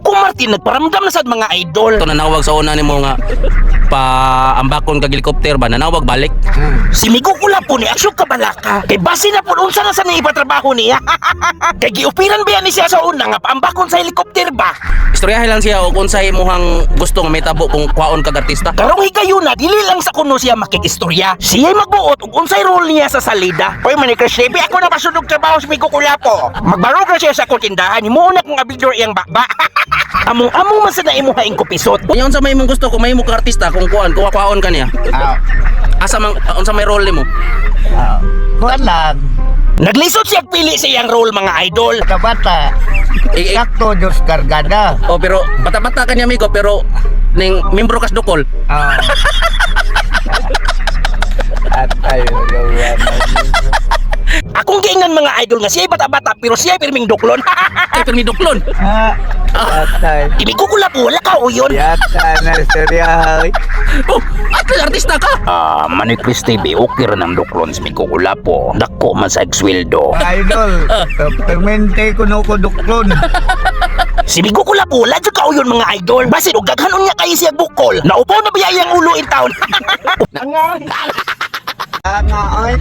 Coco Martin nagparamdam na sad, mga idol. Ito nanawag sa una nimo nga paambakon kag helicopter ba, nanawag balik. Si Migo Kulapo ni aksyon kabalaka. Kay base na po unsa na sa niya ipatrabaho niya. Kay giupiran ba ni siya sa una nga paambakon sa helicopter ba? Istoryahe lang siya og unsay imuhang gusto nga mahitabo kung kwaon kag artista. Karong higayuna, dili lang sa kuno siya makikistorya. Siya'y magbuot og unsay role niya sa salida. Hoy, Manny Chris TV, ako na pasudog trabaho si Migo Kulapo. Magbarog na siya sa akong tindahan, himuon na kong abidor iyang baba. Among-among man sa na imuha ing kupisot. Unya unsa may imong gusto kung mahimo ka artista, kung kuan kung kwaon ka niya? Ah, Asa man unsa may role nimo? ah, kuan lang. Naglisod siya pili sa iyang role, mga idol. Kabata. Eh, eh, Sakto Diyos kargada. Oh, pero bata-bata ka niya, amigo, pero ning membro kas dukol. Ah. At ayo gawa Akong giingnan, mga idol, nga siya'y bata-bata pero siya'y pirming duklon. Kay pirmi duklon. Ha. Atay. Ibig ko kulapo, wala ka uyon. Yata na istorya. Oh, at artista ka. Ah, Manny Chris TV, okay ra ng duklon si Migo Kulapo. Dako man sa sweldo. Idol, permente kuno ko duklon. Si Migo Kulapo, wala jud ka uyon, mga idol. Basin og daghan unya kay siya bukol. Naupo na ba iyang ulo in town? Nga ay.